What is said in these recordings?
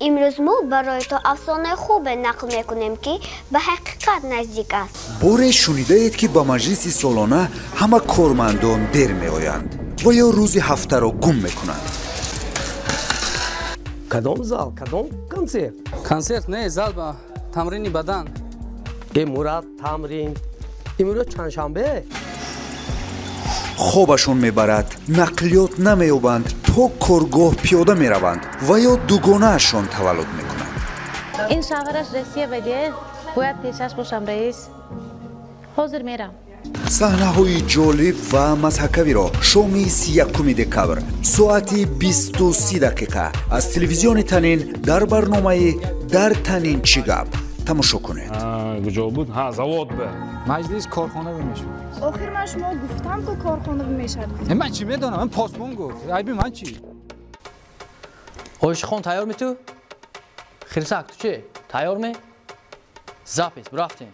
Имрӯз мо барои то афсонаи хубе нақл мекунем, ки ба ҳақиқат наздик аст. Боре шунидаед, ки ба маҷлиси солона ҳама кормандон дер меоянд ва ё рӯзи ҳафтаро гум мекунанд. Кадом зал, кадом консерт? Консерт не, зал ба тамрини бадан. Э, Мурад, тамрин. Имрӯз чандшанбе? Хобашон мебарад, нақлиёт намеёбанд, то коргоҳ пиёда мераванд ва ё дугонаашон таваллуд мекунанд. Ин шавҳараш Россия баде, бояд пешаш бошам, раис. Ҳозир мерам. Саҳнаҳои ҷолиб ва мазҳакавиро шоми 31 декабр соати 20:30 аз телевизиони Танин дар барномаи «Дар Танин чӣ гап» тамошо кунед. Куҷо буд? Ҳа, завод ба. Маҷлис корхона мешуд. Охир ман шумо гуфтам, ку корхона мешад. Ман чӣ медонам? Ман посбон гуфт. Айби ман чӣ? Ошихон, тайёр ми ту? Хирсак, ту чӣ? Тайёр ми? Запись, рафтем.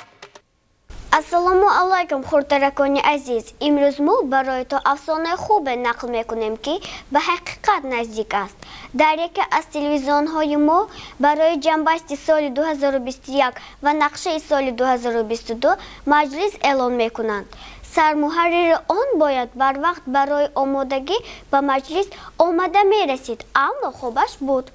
Ассалому алайкум, хурдтаракони азиз. Имрӯз мо барои то афсонаи хубе нақл мекунем, ки ба ҳақиқат наздик аст. Дар яке аз телевизионҳои мо барои ҷамъбасти соли 2021 ва нақшаи соли 2022 маҷлис эълон мекунанд. Сармуҳаррири он бояд барвақт барои омодагӣ ба маҷлис омада мерасид, аммо хобаш буд.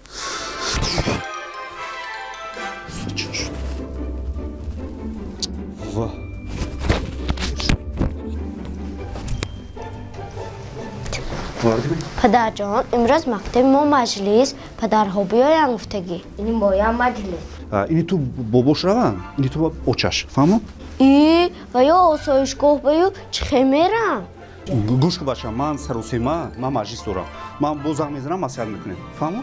Падарҷон, имрӯз мактаби мо маҷлис, падарҳо биёянд гуфтагӣ. Ини моям маҷлис. Ини ту бобош раванд, ини ту очаш, фаҳмо? И, ва ё осоишгоҳ баю чӣ хел мерам? Гӯш кун, бача, ман сарусема, ман маҷлис дорам. Ман боз занг мезанам, маслиҳат мекунем. Фаҳмо?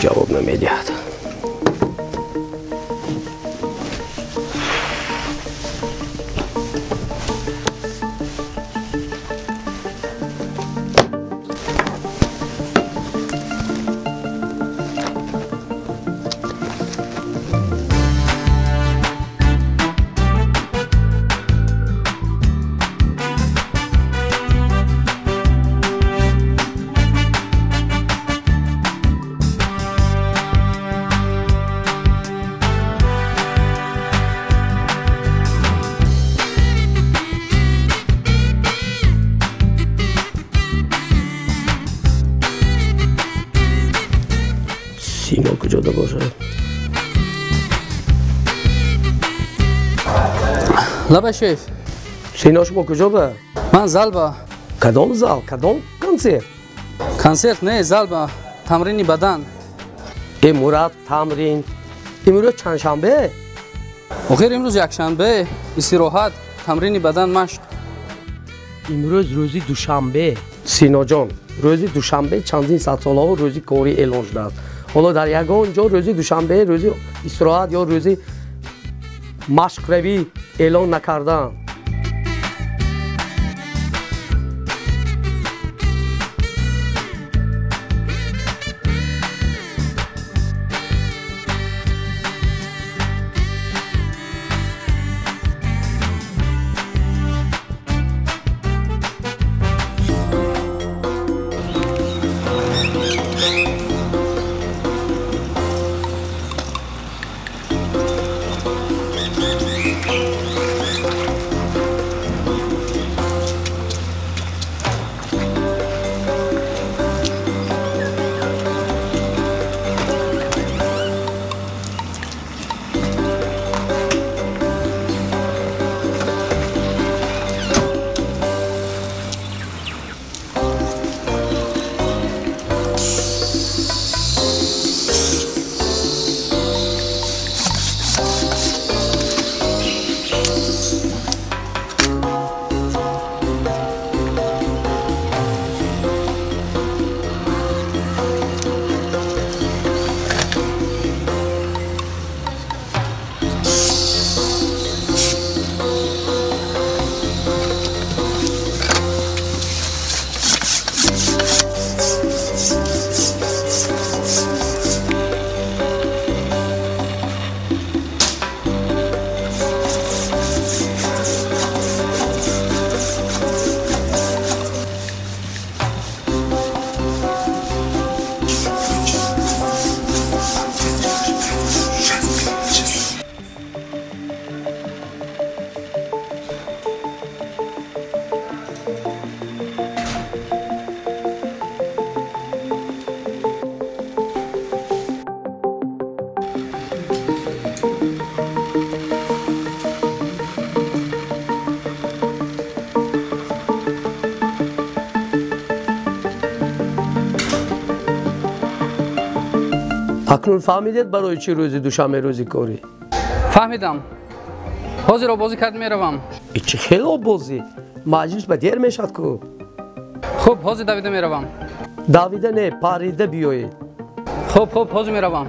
Ҷавоб намедиҳад. Сино куҷода бошад? Лаба, шеф. Сино, шумо куҷо ба? Ман зал ба. Кадом зал, кадом консерт? Консерт не, зал ба тамрини бадан. Э, Мурад, тамрин. Имрӯз чандшанбе? Охир имрӯз якшанбе, истироҳат, тамрини бадан, машқ. Имрӯз рӯзи душанбе. Синоҷон, рӯзи душанбе чандин садсолаҳо рӯзи корӣ эълон шудааст. Ҳоло дар ягон ҷо рӯзи душанбе рӯзи истироҳат ё рӯзи машқравӣ эълон накардаанд. Акнун фаҳмидед барои чӣ рӯзи душанбе рӯзи корӣ? Фаҳмидам. Ҳозир обозӣ кард меравам. Чӣ хел обозӣ? Маҷлис ба дер мешавад ку. Хуб, ҳозир давида меравам. Давида не, парида биёед. Хуб, хуб, ҳозир меравам.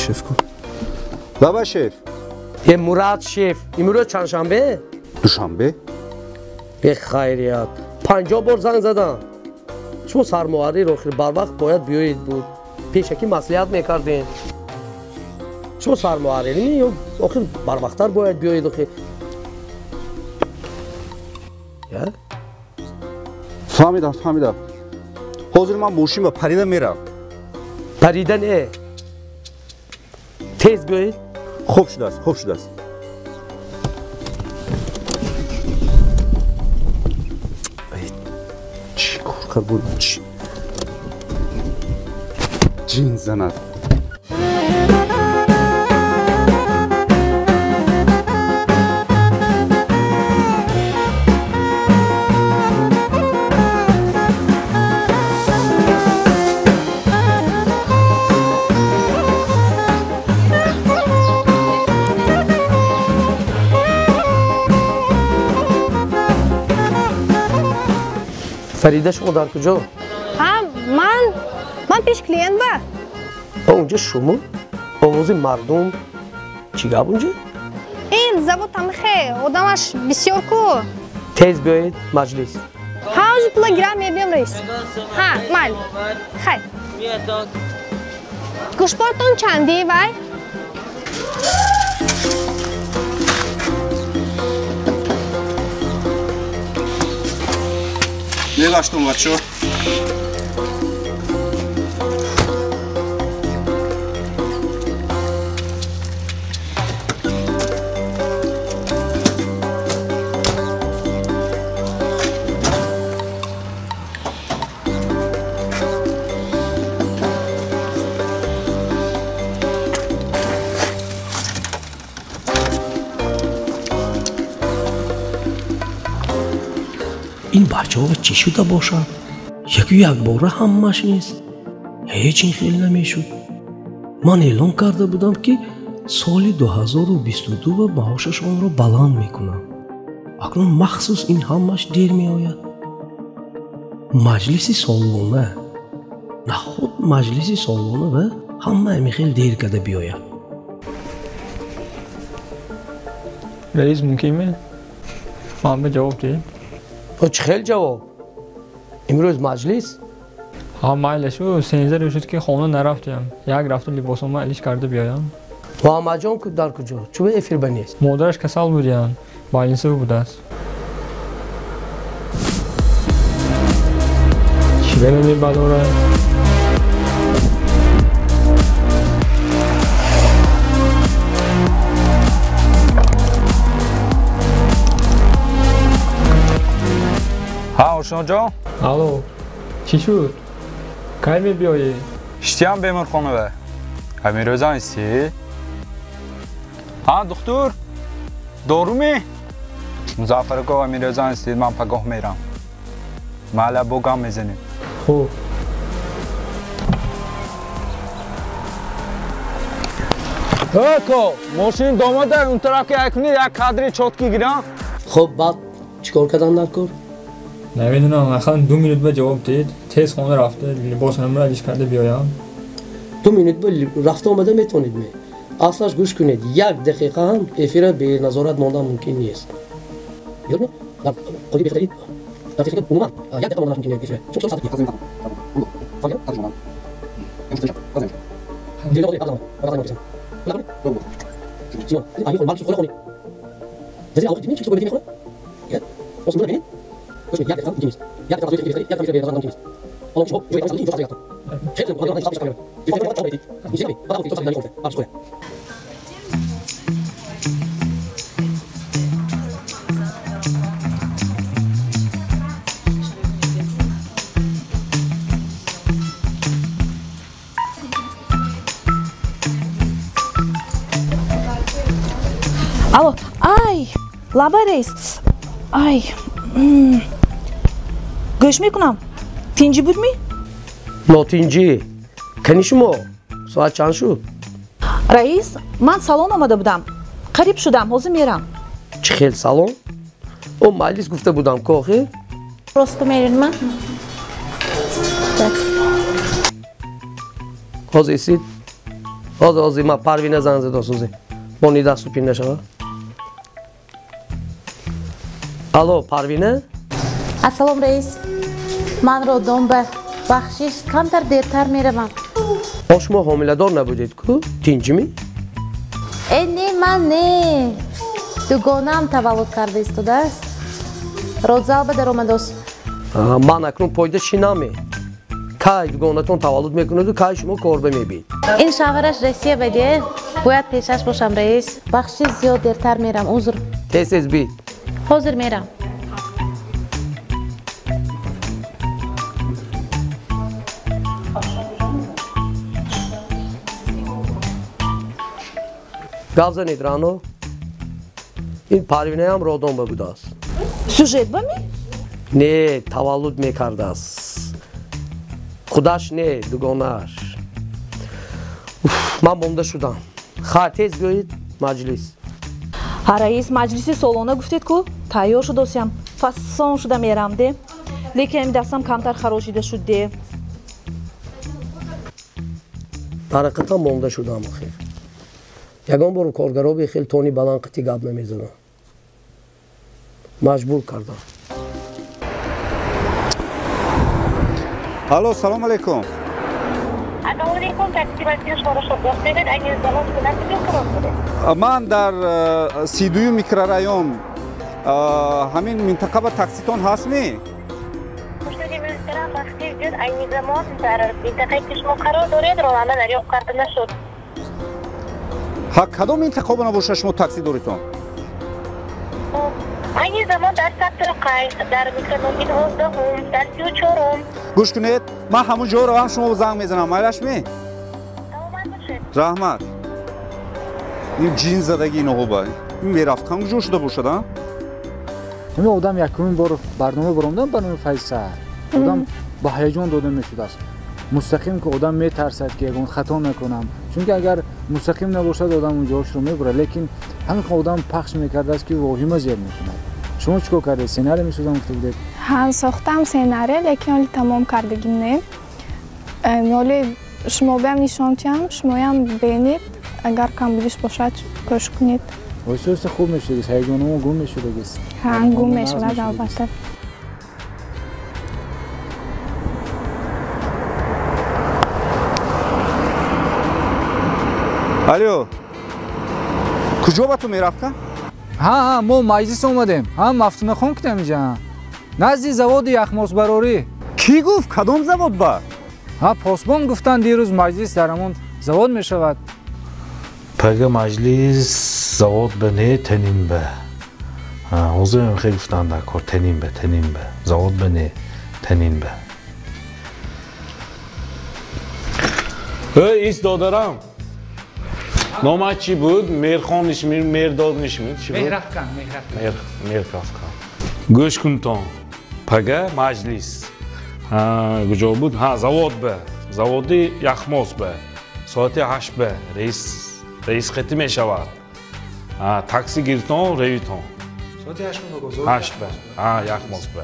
Шеф ку? Лаба шеф. Е Мурад шеф, имрӯз чандшанбе? Душанбе. Бе хайрият. 50 бор занг задам. Шумо сармуҳаррир охир барвақт бояд биёед буд. Пешакӣ маслиҳат мекардем. Шумо сармуҳаррирӣ ё охир барвақттар бояд биёед охир. Я? Фаҳмидам, фаҳмидам. Ҳозир ман мошин ба парида мерам. Парида не. Тез биёед. Хуб шудааст, хуб шудааст. Чӣ кор кард буд? Чӣ? Ҷин занад. Фарида шумо дар куҷо? Ҳа, ман пеш клиент ба. Онҷо шумо? Овози мардум чӣ гап онҷо? Ин завод тамихе, одамаш бисёр ку. Тез биёед маҷлис. Ҳа, ҳозир пула гирам мебиём раис. Ҳа, майли. Хайр. Гӯшпортон чанди вай? Мебаштум, бачо. Ин бачаҳо чӣ шуда бошад? Яку якбора ҳамаш нест. Ҳеҷ ин хел намешуд. Ман эълон карда будам, ки соли 2022 маошашонро баланд мекунам. Акнун махсус ин ҳамаш дер меояд. Маҷлиси солона, нахуд маҷлиси солона ва ҳама ҳамин хел дер карда биёяд. Раис, мумкин ме? Ман ба ҷавоб диҳем. Чӣ хел ҷавоб? Имрӯз маҷлис? Ҳа, майла шу сенза рӯз шуд, ки хона нарафтиям. Як рафта либосома алиш карда биёям. Муҳаммадҷон дар куҷо? Чӯ эфир ба нест? Модараш касал будиян, больница будааст. Чӣ ба намебадорад? Ҳа, Ошноҷон? Алло, чӣ шуд? Кай мебиёӣ? Иштиям беморхонава. Ҳамин рӯза истӣ? Ҳа, духтур? Дорумӣ? Музаффар ака ҳамин рӯза истӣ, ман пагоҳ мерам. Маҳалла бо гам мезанем. Хуб. Ко, мошини домода он тараф ки якунӣ як кадри чотки гирам. Хуб, баъд чӣ кор кардан дар кор? Намедонам, ахан 2 минут ба ҷавоб диҳед. Тез хона рафта либосамро алиш карда биёям. 2 минут ба рафта омада метавонед ме? Аслаш гӯш кунед, 1 дақиқа ҳам эфира беназорат мондан мумкин нест. Дар қоидаи бехатарӣ дар техника умуман 1 дақиқа мондан мумкин нест эфира. Алло, ай, лабай раис. Ай, гӯш мекунам. Тинҷӣ будми? Нотинҷӣ. Кани шумо? Соат чанд шуд? Раис, ман салон омада будам. Қариб шудам, ҳозир мерам. Чӣ хел салон? О, маҷлис гуфта будам, ку охир? Просто мерин ман. Ҳозир истид. Ҳозир, ҳозир, ман Парвина занг задам сӯзе. Бони дасту пин нашава. Алло, Парвина? Ассалом, раис. Ман родом ба бахшиш камтар дертар меравам. О, шумо ҳомиладор набудед ку? Тинҷими? Э, не, ман не. Дугонаам таваллуд карда истодааст. Родзал ба даромадост. Ман акнун пойда шинаме. Кай дугонатон таваллуд мекунаду, кай шумо корба мебинед? Ин шавҳараш Россия ба де. Бояд пешаш бошам, раис. Бахшиш зиёд дертар мерам, узр. Тез тез бид. Ҳозир мерам. Гап занед, Рано. Ин Парвинаям родом ба будааст. Сюжет ба ми? Не, таваллуд мекардааст. Худаш не, дугонааш. Ман монда шудам. Хайр, тез биёед маҷлис. Ҳа, раис, маҷлиси солона гуфтед ку? Тайёр шудосям. Фасон шуда мерам де. Лекин ами дастам камтар харошида шуд де. Дар ҳақиқатан монда шудам охир. Ягон бор коргаро бехел тони баланд қити гап намезанам. Маҷбур кардам. Алло, салом алейкум. Ман дар 32 микрорайон ҳамин минтақа ба такситон ҳастми? Айни замон дар минтақае ки шумо қарор доред ронанда дарёфт карда нашуд. Ҳа, кадом минтақа набошад шумо такси доритон? Айни замон дар сектори қайс, дар микрономи 12-ум, дар 34-ум. Гӯш кунед, ман ҳамон ҷо равам, шумо занг мезанам, майлашми? Раҳмат. Ин ҷин задаги иноҳо ба. Ин мерафткан куҷо шуда бошад, а? Ҳамин одам якумин бор барнома баромадан ба номи Файзсаҳар. Одам ба ҳаяҷон дода мешудааст. Мустақим ки одам метарсад ки ягон хато накунам. Чунки агар мустақим набошад, одам унҷоашро мебурад. Лекин ҳамин одам пахш мекардааст ки воҳима зиёд мекунад. Шумо чӣ кор кардед? Сценарий месозам гуфта будед? Ҳа, сохтам сценарий, лекин ҳоли тамом кардагим не. Ҳоли шумо биям нишон диҳам, шумоям бинед, агар камбудиш бошад, кӯшиш кунед. Оҳиста оҳиста хуб мешудагист, ҳаяҷонамо гум мешудагист. Ҳа, гум мешавад, албатта. Алло, куҷо ба ту мерафта? Ҳа, ҳа, мо маҷлис омадем. Ҳа, Мафтунахон кутем инҷа. Назди заводи яхмосбарорӣ. Кӣ гуфт? Кадом завод ба? Ҳа, посбон гуфтанд дирӯз маҷлис дар ҳамон завод мешавад. Пага маҷлис завод ба не, танин ба. Ҳозир хел гуфтанд дар кор танин ба, танин ба. Завод ба не, танин ба. Эй, ис додарам. Номаш чӣ буд? Мерхон нишмир, Мердод нишмир, чӣ буд? Меҳрафкан, Меҳрафкан. Меҳрафкан. Гӯш кунтон. Пага маҷлис. Куҷо буд? Ҳа, завод ба. Заводи Яхмос ба. Соати 8 ба. Раис қити мешавад. Такси гиртон, ревитон. Соати 8 ба? 8 ба. Ҳа, Яхмос ба.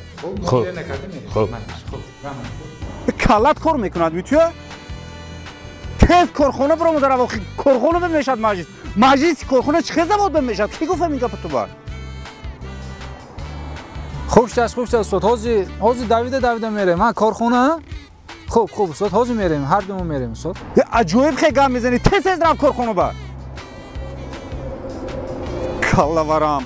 Хуб. Хуб. Каллат кор мекунад, митӯя? Тез корхона биромада рав, корхона бимешад маҷлис. Маҷлиси корхона чӣ хел завод бимешад? Кӣ гуфт ҳамин гапа ту ба? Хуб шудааст, хуб шудааст, устод. Ҳозир давида давида мерем. Ҳа, корхона? Хуб, хуб, устод, ҳозир мерем, ҳар думо мерем, устод. Аҷоиб хел гап мезанӣ. Тез тез рав корхона ба. Каллаварам.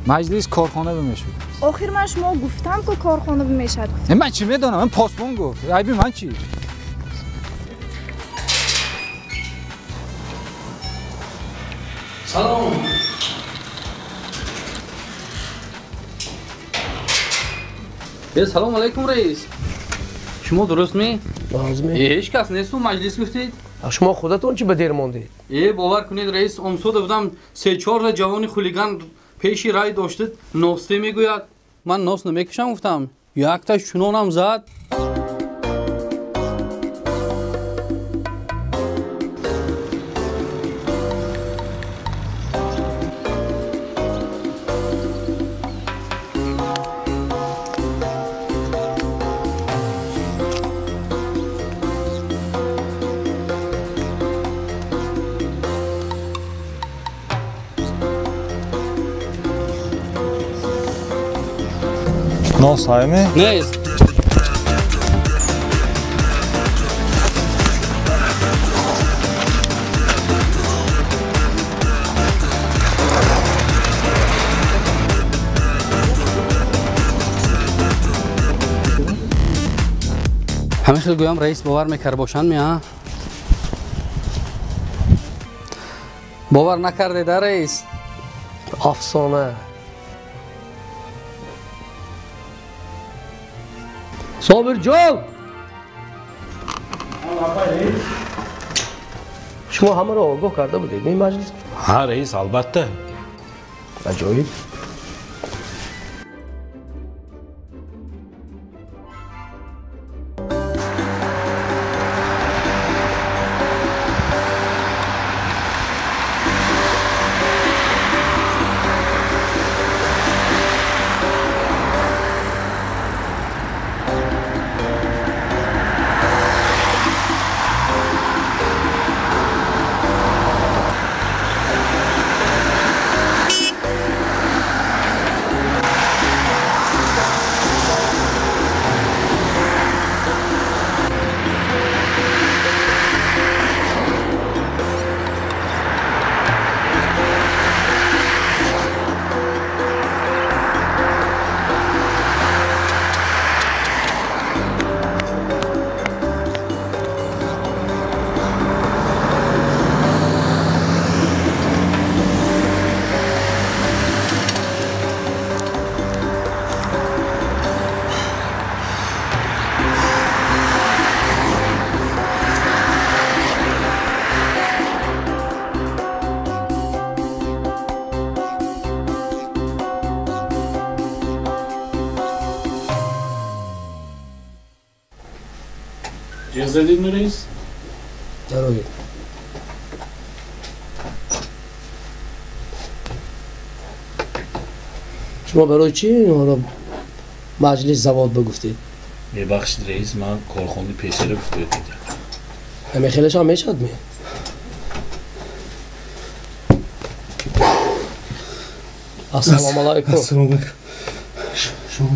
Маҷлис корхона бимешуд. Охир ман шумо гуфтам ку корхона мешад. Ман чӣ медонам? Ман посбон гуфт. Айби ман чӣ? Салом. Салом алейкум раис. Шумо дуруст ми? Ҳеҷ кас несту маҷлис гуфтед? Шумо худатон чӣ ба дер мондед? Бовар кунед раис, омсода будам, 3-4 ҷавони хулиган пеши рай доштед, носте мегӯяд. Ман нос намекушам гуфтам. Якташ чунонам зад. Нос ҳайме? Нест. Ҳамин хел гӯям раис бовар мекард бошанд меа? Бовар накардеда раис? Афсона. Собирҷон! Шумо ҳамаро огоҳ карда будед, не маҷлис? Ҳа раис, албатта. Аҷоиб. Задид раис? Дароед. Шумо барои чӣ инҳоро маҷлис завод бигуфтед? Мебахшид раис, ман корхонаи пешера гуфта будам. Ҳамин хелашам мешавад ме? Ассалому алайкум. Ассалому алайкум. Шумо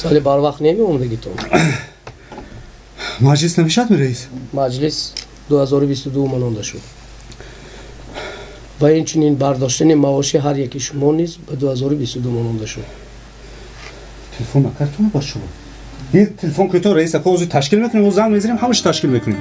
Соли барвақт намеомадагитон. Маҷлис намешавад ми раис? Маҷлис 2022 мононда шуд. Ва инчунин бардоштани маоши ҳар яки шумо низ ба 2022 мононда шуд. Телефон накардтон ба шумо? Телефон кунед раис, ака ҳозир ташкил мекунем, занг мезанем, ҳамааш ташкил мекунем.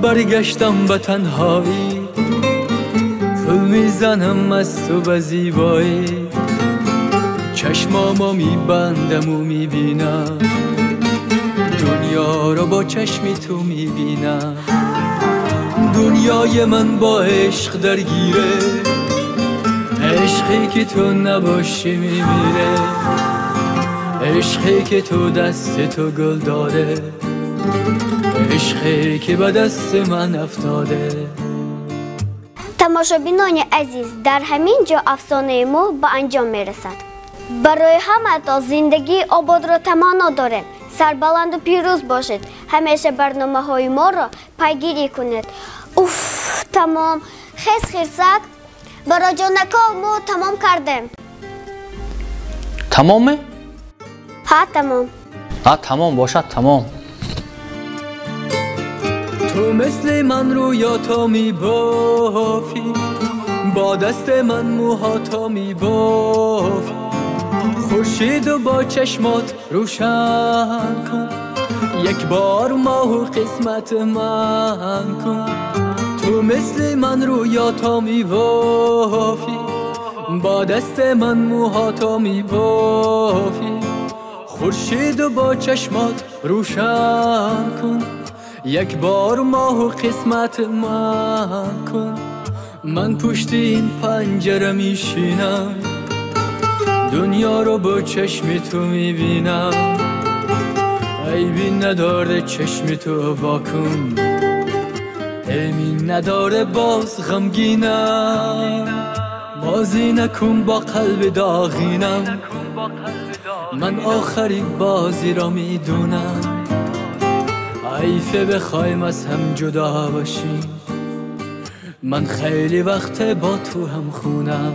برگشتم به تنهایی، پل میزنم از تو به زیبایی، چشمامو میبندم و میبینم دنیا رو با چشمی تو میبینم. دنیای من با عشق درگیره، عشقی که تو نباشی میمیره، عشقی که تو دست تو گل داده، عشقی که به دست من افتاده. Тамошобинони азиз, дар ҳамин ҷо афсонаи мо ба анҷом мерасад. Барои ҳамаатон зиндагии ободро таманно дорем. Сарбаланду пирӯз бошед. Ҳамеша барномаҳои моро пайгирӣ кунед. Уф, тамом. Хез, хирсак. Бароҷонако, мо тамом кардем. Тамомме? Ҳа, тамом. Ҳа, тамом бошад, тамом. Ту мисли ман рӯёто мебофӣ, бо дасти ман мӯҳото мебофӣ. Хуршиду бо чашмот рӯшан кун, як бор моҳу қисмати ман кун. Ту мисли ман рӯёто мебофӣ, бо дасти ман мӯҳото мебофӣ. Хуршиду бо чашмот рӯшан кун, як бор моҳу қисмати ман кун. Ман пушти ин панҷара мешинам, дунёро бо чашми ту мебинам. Айби надоре чашми ту вокун, эми надоре боз ғамгинам. Бозӣ накун бо қалби доғинам, ман охари бозиро медунам. Ҳайфе бихоем аз ҳам ҷудо бошем, ман хеле вақте бо ту ҳамхунам.